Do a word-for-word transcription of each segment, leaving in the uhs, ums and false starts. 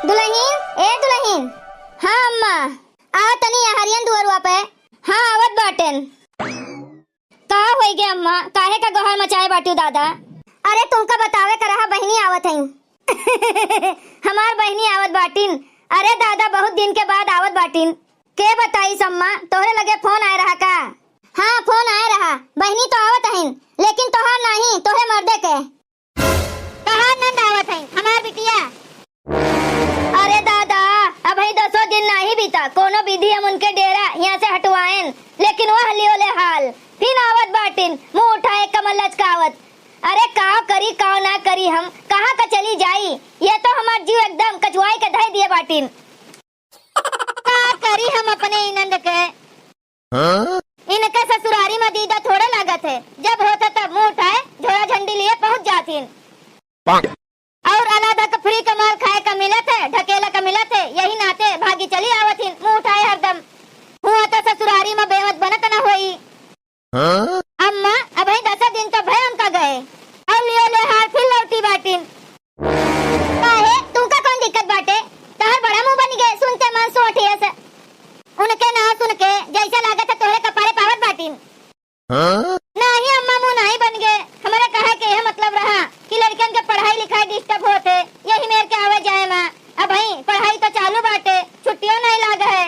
दुलहिन, ए दुलहिन। हाँ अम्मा। आ तनी यहरियन दुअरुआ पे। हाँ, आवत बाटेन। का होई गे अम्मा, काहे का गोहार मचाए बाटिउ दादा? अरे तुमका बतावे का रहा, बहिनी आवत हईं। हमार बहिनी आवत बाटिन। अरे दादा, बहुत दिन के बाद आवत बाटिन। के बताइस अम्मा, तोहरे लगे फोन आए रहा का? हाँ, फोन आए रहा। बहिनी तो आवत हईं, लेकिन तोहार नाहीं, तोहरे मर्दे के। तोहार नंद आवत हईं, हमार बिटिया। अरे दादा, अबहीं दसो दिन नाहीं बीता, कोनो विधि हम उनके डेरा हियाँ से हटवाएन, लेकिन वह लियो ले हाल, फिर आवत बाटिन, मुँह उठाए कमर लचकावत। अरे काव करी, काव ना करी हम, कहाँ का चली जाई? ये तो हमार जीव एकदम कचुआई के धई दिए बाटिन। का करी हम अपने इनंद के? हाँ? इनके ससुरारी में दीदा थोड़े लागत है, जब होत है तब मुँह उठाए झोरा झंडी लिए पहुँच जाथिन। पाक। और अलादा के फ्री के माल खाए का मिलत है, ढकेला का मिलत है, यही नाते भागी चली आवत हिन, मुँह उठाए हरदम। हुआ तो ससुरारी में बेवत बनत न होई। हाँ? अम्मा, अबहीं दस दिन तो भय उनका गए, और लियो ले हाल फिर लौटी बाटिन। काहे, तुमका कौन दिक्कत बाटे? तहर बड़ा मुँह बन गए, सुनते मन सोठिए से। उनके ना सुन के जैसे लागत है तोहरे कपारे पावत बाटिन। हाँ? नाही अम्मा, मुँह नाही बन गए। हमारे कहा के यह मतलब रहा कि लड़कन के पढ़ाई लिखाई डिस्टर्ब होत है, यही मेर के आवे जाए में। अबहीं पढ़ाई तो चालू बाटे, छुट्टियों नाही लाग है।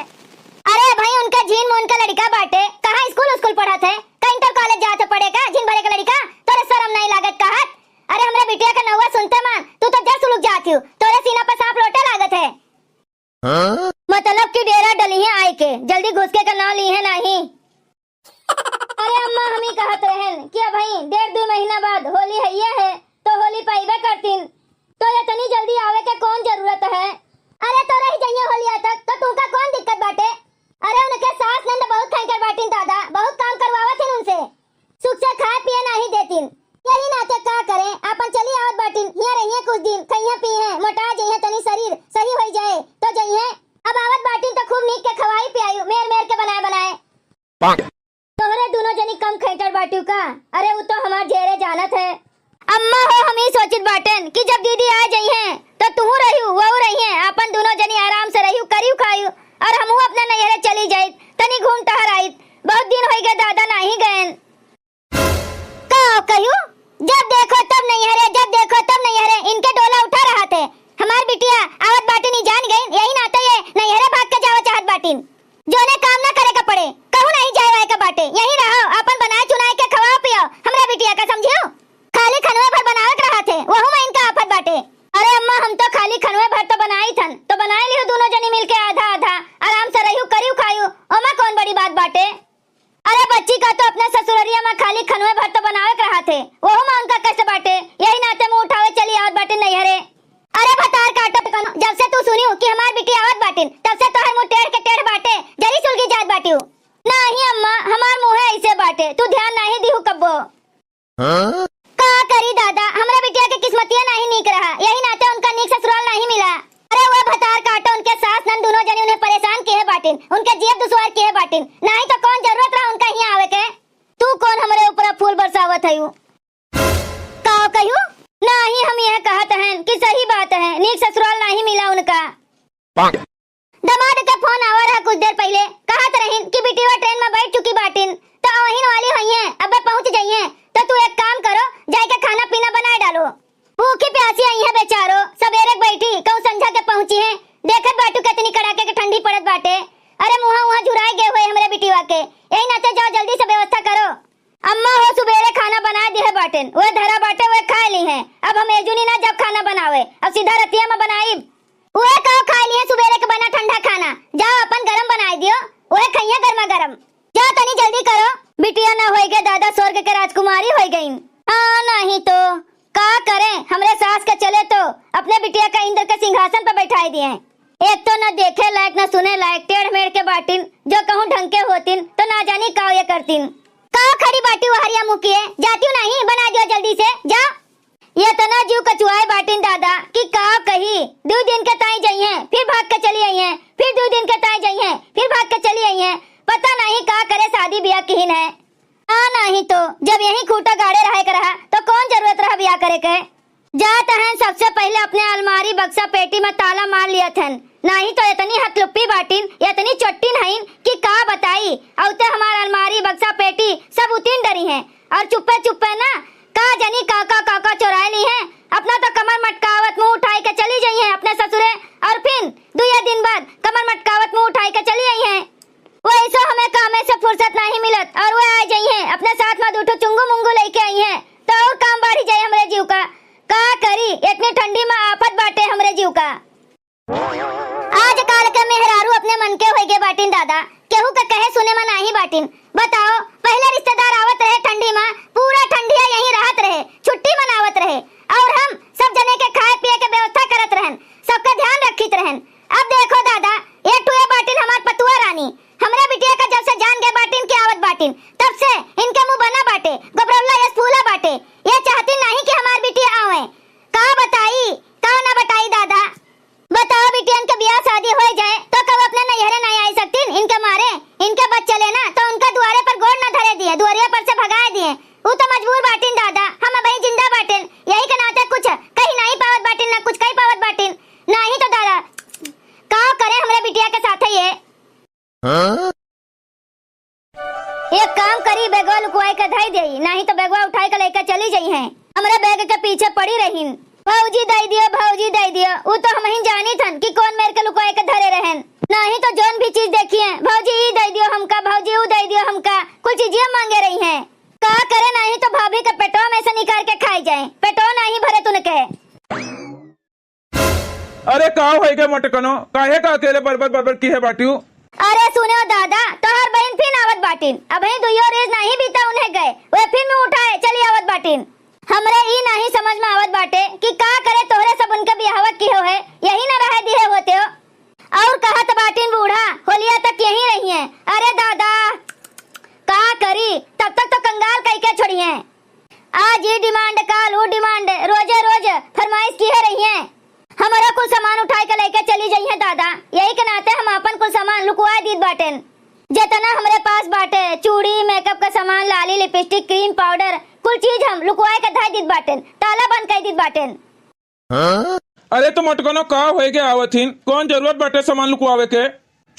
अरे भाई, उनका झीन मून का लड़का बाटे, कहाँ स्कूल स्कूल पढ़त है? का इंटर कॉलेज जात है पढ़े का? झीन भरे का लड़का, तोरे शर्म नाही लागत कहत? अरे हमरे बिटिया का नौवा सुनते मान, तू तो जर सुलुक जात हियो, तोरे सीना पर सांप लोटे लागत है। हाँ? मतलब कि डेरा डली है आए के, जल्दी घुसके का नाव ली है नाही। अरे अम्मा, हम ही कहत रहन कि अबहीं डेढ़ दो महीना बाद होली हइये है, तो होली पाइबे करतीन, तो इतनी जल्दी आवे के कौन जरूरत है? अरे तोरे ही जइये होलिया तक, तो तुमका कौन दिक्कत बाटे? अरे उनके सास नंद बहुत खैंचड़ बाटिन दादा, बहुत काम करवावत हिन उनसे, सुख से खाए पिए नाही देतिन। यही नाते का करें, आपन चली आवत बाटिन, हियाँ रहिए कुछ दिन, खइहे पीहे, मोटा जइहे, तनी शरीर सही होई जाए तो जइहे। अब आवत बाटिन तो खूब नीक के खवाई पियाई, मेर मेर के बनाए बनाए। पाक। तोहरे दुनो जनी कम खैंचड़ बाटिउ का? अरे उ तो हमार झेरे जानत है। अम्मा हो, हम ही सोचित बाटेन कि जब दीदी आ जइहे तो तुहू रहिउ, वहू रहिए, आपन दुनो जनी आराम से रहिउ, करिउ खाइउ, और हमहू अपना नैहरे चली जाइत, तनी घूम टहर आइत। बहुत दिन होई गए दादा, नाही गएन। का कहियो? जब देखो तब नैहरे, जब देखो तब नैहरे, इनके डोला उठा रहत है। हमार बिटिया आवत बाटिन, ई जान गइन, यही नाते ये नैहरे भाग के जावा चाहत बाटिन। जोने काम ना करे के पड़े, कहूँ नाही जाए वाए के बाटे, यही रहो, आपन बनाए चुनाए के खवाओ पियो हमरा बिटिया का, समझियो? खाली खनवे भर बनावे के रहत है, वहू में इनका आफत बाटे। अरे अम्मा, हम तो खाली खनवे भर तो बनाई थन, तो बनाए लियो दोनों जनी मिलके आधा आधा, आराम से रहियो, करियो खाइयो, ओमा कौन बड़ी बात बाटे? अरे बच्ची का तो अपने ससुररिया में खाली खनवे भर तो बनावे के रहत है, वहू में उनका कष्ट बाटे, यही नाते मुँह उठावे चली आवत बाटे नैहरे। अरे भतार काटो कनो, जब से तू सुनियो कि हमार बिटिया आवत बाटिन, तब से तोहर मुँह टेढ़ के टेढ़ बाटे, जरी सुलगी जात बाटियो। नाही अम्मा, हमार मुँहे ऐसे बाटे, तू ध्यान नाही दिहू कब्बो। हाँ? का करी दादा, हमरा बिटिया के किस्मतिया नाही नीक रहा, यही नाते उनका नीक ससुराल नाही मिला। अरे वो भतार काटो, उनके सास नंद दोनों जनी उन्हें परेशान किहे बाटिन, उनके जियत दुश्वार किहे बाटिन, नाही तो कौन जरूरत रहा उनका हियाँ आवे के? तू कौन हमरे ऊपर फूल बरसावत हयू? का कहियो? नाही, हम यह कहत हन कि सही बात है, नीक ससुराल नाही मिला उनका। पाक। दमाद के फोन आवा रहा कुछ देर पहिले, कहत रहिन कि बिटिया ट्रेन में बैठ चुकी बाटिन, तो आवहिन वाली होइहें, अबे पहुँच जइहें, तो तू एक काम करो, जाइके खाना पीना बनाए डालो। भूखी प्यासी आई है बेचारो, सबेरे के बैठी, कहूँ संझा के पहुँची है। देखत बाटू कितनी कड़ाके के ठंडी पड़त बाटे। अरे मुँहा उहाँ झुराए गए हुए हमरे बिटिया के, यही नाते जाओ जल्दी से व्यवस्था करो। अम्मा हो सुबेरे खाना बनाए दिहे बाटेन, वह धरा बाटे वह खाए ली हैं। अब हम एजुनी ना जब खाना बनावे, अब सीधा रतिया में बनाई। वह का खाए ली है सुबेरे के बना ठंडा खाना, जाओ अपन गरम बनाए दियो, वह खइया गर्मा गरम। जा तनी जल्दी करो। बिटिया न होई गे दादा, स्वर्ग के राजकुमारी होई गईन। हाँ, नहीं तो का करें, हमरे सास के चले तो अपने बिटिया का इंद्र के सिंहासन पर बैठाए दिए। एक तो न देखे लायक, न सुने लायक, टेढ़ मेढ़ के बाटिन, जो कहूँ ढंग के होतिन तो ना जानी का ये करतिन। का खड़ी बाटी वहरिया मुँह किए, जातियो नहीं, बना दियो जल्दी से, जाओ। ये तना जीव कचुआए बाटिन दादा कि का कही, दो दिन के ताई जइहें, फिर भाग के चली आई हैं, फिर दो दिन के ताई जइहें, फिर भाग के चली आई हैं। पता नहीं का करे शादी ब्याह किहिन है। आ नहीं तो जब यही खूंटा गाड़े रहे के रहा तो कौन जरूरत रहा ब्याह करे के? जात हन, सबसे पहिले अपने अलमारी बक्सा पेटी में ताला मार लियत हन, नाहीं तो इतनी हतलुप्पी बाटिन, इतनी चोट्टिन हइन कि का बताई। अउते हमार अलमारी बक्सा पेटी सब उतिन डरी हैं, और चुप्पे चुप्पे ना का जनी का का का का चोराए ली हैं। अपना तो कमर मटकावत मुंह उठाई के चली जइहैं अपने ससुरे, और फिर दुइये दिन बाद कमर मटकावत मुंह उठाई के चली अइहैं। वैसो हमें कामे से फुर्सत नाहीं मिलत, और वे आ जइहैं अपने साथ में दू ठो चुंगू मुंगू लइके अइहैं, तो और काम बढ़ी जाए हमरे जीव का। का करी, इतनी ठंडी में आफत बाटे हमरे जीव का। आजकाल के मेहरारू अपने मन के होइगे बाटिन दादा, केहू के कहे सुने में नाहीं बाटिन। बताओ, पहिले रिश्तेदार आवत रहे ठंडी में, पूरा ठंडिया यहीं रहत रहे, छुट्टी मनावत रहे, और हम सब जने के खाए पिए के व्यवस्था करत रहन, सबका ध्यान रखित रहन। अब देखो दादा, ये टुए बाटिन हमार पतुआ रानी, हमरा बिटिया का जब से जान गए बाटिन कि आवत बाटिन, तब से इनके मुंह बना बाटे, गोबरौला यस फूला बाटे। ये चाहती नाहीं कि हमार बिटिया आवे। का बताई, का ना बताई दादा। बताओ, बिटियन के बियाह शादी होइ जाए तो कब अपने नैहरे नाहीं आई सकतीन? इनके मारे, इनके बस चले ना तो उनका दुआरे पर गोड़ ना धरे दिए, दुआरिया पर से भगाए दिए। ऊ तो मजबूर बाटिन दादा, हम अबहीं जिंदा बाटिन, यही के नाते कुछ कही नाहीं पावत बाटिन, ना कुछ कही पावत बाटिन। नाहीं तो दादा, का करे हमरे बिटिया के साथे ये? हाँ? एक काम करी, बैगवा लुकवाई के धई देई, नाहीं तो बैगवा उठाई के लइके चली जइहैं। हमरे बैग के पीछे पड़ी रहिन। भौजी दई दियो, भौजी दई दियो। ऊ तो हमहिन जानित हन कि कौन मेर के लुकवाई के धरे रहन। नाहीं तो जौन भी चीज देखिहैं, भौजी ई दई दियो हमका, भौजी ऊ दई दियो हमका, कुल चीजिया मांगे रहिहैं। का करे, नाहीं तो भाभी के पेटवा में से निकाल के खाई जाए, पेटवा नाहीं भरे तुनके। अरे का होइगे मोटकनो, काहे का अकेले बरबर बरबर किहे बाटिउ? अरे सुनो दादा, तोहर बहिन फिन आवत बाटिन, अबहीं दुइयो रोज नाहीं बीता उन्हें गए, वे फिन मुंह उठाए चली आवत बाटिन। हमरे ई नाहीं समझ में आवत बाटे कि का करे तोहरे सब उनके बियाहवा किहो है, यहीं न रहे दिहे होते हो। और कहत बाटिन बूढ़ा, होलिया तक यहीं रहिहैं। अरे दादा, का करी, तब तक तो कंगाल कइके छोड़िहैं। आज ई demand, काल ऊ demand, रोजे रोज फरमाइश किहे रहिहैं। हमरो कुल सामान उठाई के लइके चली जइहैं दादा, यही के नाते हम आपन कुल सामान लुकवाए दीत बाटेन। जेतना हमरे पास बाटे, चूड़ी, makeup का सामान, लाली, lipstick, cream, powder, कुल चीज हम लुकवाए के धई दीत बाटेन, ताला बंद कई दीत बाटेन। अरे तो मोटकनो का होइगे आवत हिन, कौन जरूरत बाटे सामान लुकवावे के?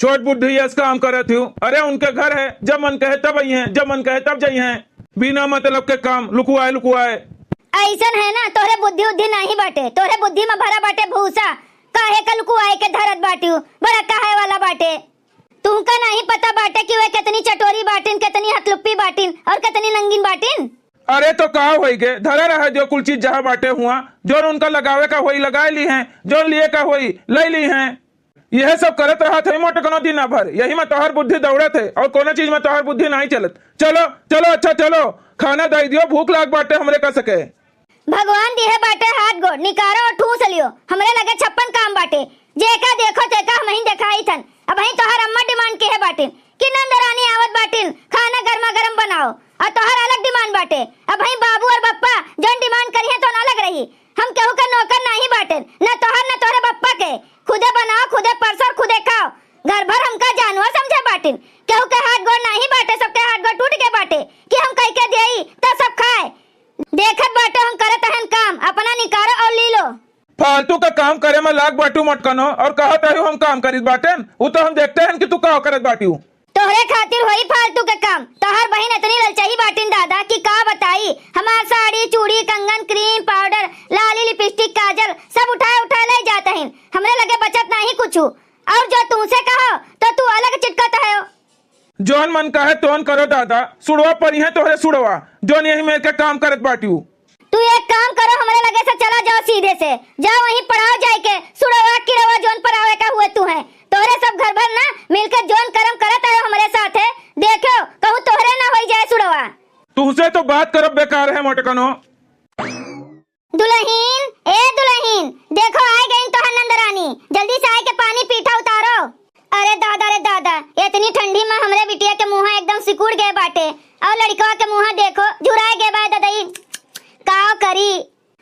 छोट बुद्धि यस काम करत हिउ। अरे उनके घर है, जब मन कहे तब अइहैं, जब मन कहे तब जइहैं। बिना मतलब के काम, लुकवाए लुकवाए। अइसन है ना, तोहरे बुद्धि उद्धि नाहीं बाटे, तोहरे बुद्धि में भरा बाटे भूसा। काहे का लुकवाए के धरत बाटिउ, बड़ा कहाए वाला बाटे। तुमका नाहीं पता बाटे कि वे कितनी चटोरी बाटिन, कितनी हतलुप्पी बाटिन और कितनी नंगिन बाटिन? अरे तो का होइगे, धरा रहे दियो कुल चीज जहाँ बाटे हुआ, जौन उनका लगावे का होई लगाए लिहैं, जौन लिए का होई लई लिहैं। यह सब करत रहत है मोटकनो दिना भर, यही में तोहर बुद्धि दौड़त है और कोनो चीज में तोहर बुद्धि नाहीं चलत। चलो चलो, अच्छा चलो, खाना दई दियो, भूख लाग बाटे हमरे का सके। भगवान दिहे बाटे हाथ गोड़, निकारो और ठूस लियो। हमरे लगे छप्पन काम बाटे, जेका देखो तेका हमहिन देखाई थन। अबहीं तोहर अम्मा demand किहे बाटिन कि नंद रानी आवत बाटिन, खाना गर्मा गर्म बनाओ, और तोहर अलग demand बाटे। अबहीं बाबू और बप्पा जौन demand करिहैं तौन अलग रही। हम केहू के नौकर नाहीं बाटेन, न तोहर न तोहरे बप्पा के। खुदे बनाओ, खुदे परसो, खुदे खाओ। घर भर हमका जानवर समझे बाटिन। केहू के हाथ गोड़ नाहीं बाटे, सबके हाथ गोड़ टूट गए बाटे कि हम कह के देई तो सब खाए। देखत बाटे हम करत हन काम, अपना निकारो और ली लो। फालतू का काम करे में लाग बाटू मोटकनो और कहत है हम काम करित बाटेन, उ तो हम देखते हन कि तू का करत बाटू। तोहरे खातिर होई फालतू के काम। तोहर बहिन इतनी ललचाई बाटिन दादा कि का बताई। हमार साड़ी, चूड़ी, कंगन, cream, powder, लाली, lipstick, काजल सब उठाए उठाए ले जात हन। हमरे लगे बचत नाहीं कुछ। और जो तुमसे कहो तो तू अलग चिटकत हो। जौन मन कहे तौन करो दादा, सुड़वा परिहैं तोहरे सुड़वा, जौन यही मेर के काम करत बाटिउ। तू एक काम करो, हमरे लगे से चला जाओ सीधे से, जाओ वहीं पड़ाव जाए के, सुड़वा किरवा जौन पड़ावे का हुए तू है। तोहरे सब घर भर ना मिलके जौन करम करत आयो हमरे साथ है, देखो कहूँ तोहरे ना होई जाए सुड़वा। तुहसे तो बात करब बेकार है मोटकनो। दुलहिन, ए दुलहिन, देखो आए गईन तोहर नंदरानी, जल्दी से आए के पानी पीठा उतारो। अरे दादा रे दादा, इतनी ठंडी में हमरे बिटिया के मुंह एकदम सिकुड़ गए बाटे और लड़कवा के मुंह देखो झुराए गए बा ददई। काव करी?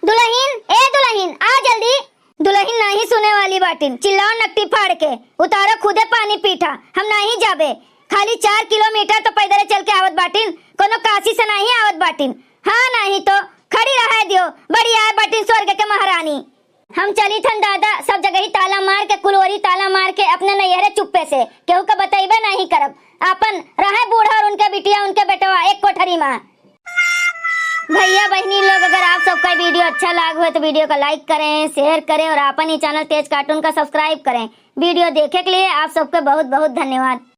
दुलहिन, ए दुलहिन, आओ जल्दी। दुलहिन नाहीं सुने वाली बाटिन, चिल्लाओ नकटी फाड़ के, उतारो खुदे पानी पीठा, हम नाहीं जाबे। खाली चार किलोमीटर तो पैदल चल के आवत बाटिन, कोनो काशी से नाहीं आवत बाटिन। हाँ नाहीं तो खड़ी रहे दियो, बड़ी आए बटिन स्वर्ग के महारानी। हम चलित हन दादा, सब जगही ताला मार के, कुल ओरी ताला मार के, अपने नैहरे चुप्पे से, केहू के बतइबे नहीं करब। आपन रहे बूढ़ा और उनके बिटिया, उनके बेटवा एक कोठरी मा। भइया बहिनी लोग, अगर आप सबका video अच्छा लाग होए तो video का like करें, share करें और आपन ही channel तेज cartoon का subscribe करें। Video देखे के लिए आप सबके बहुत बहुत धन्यवाद।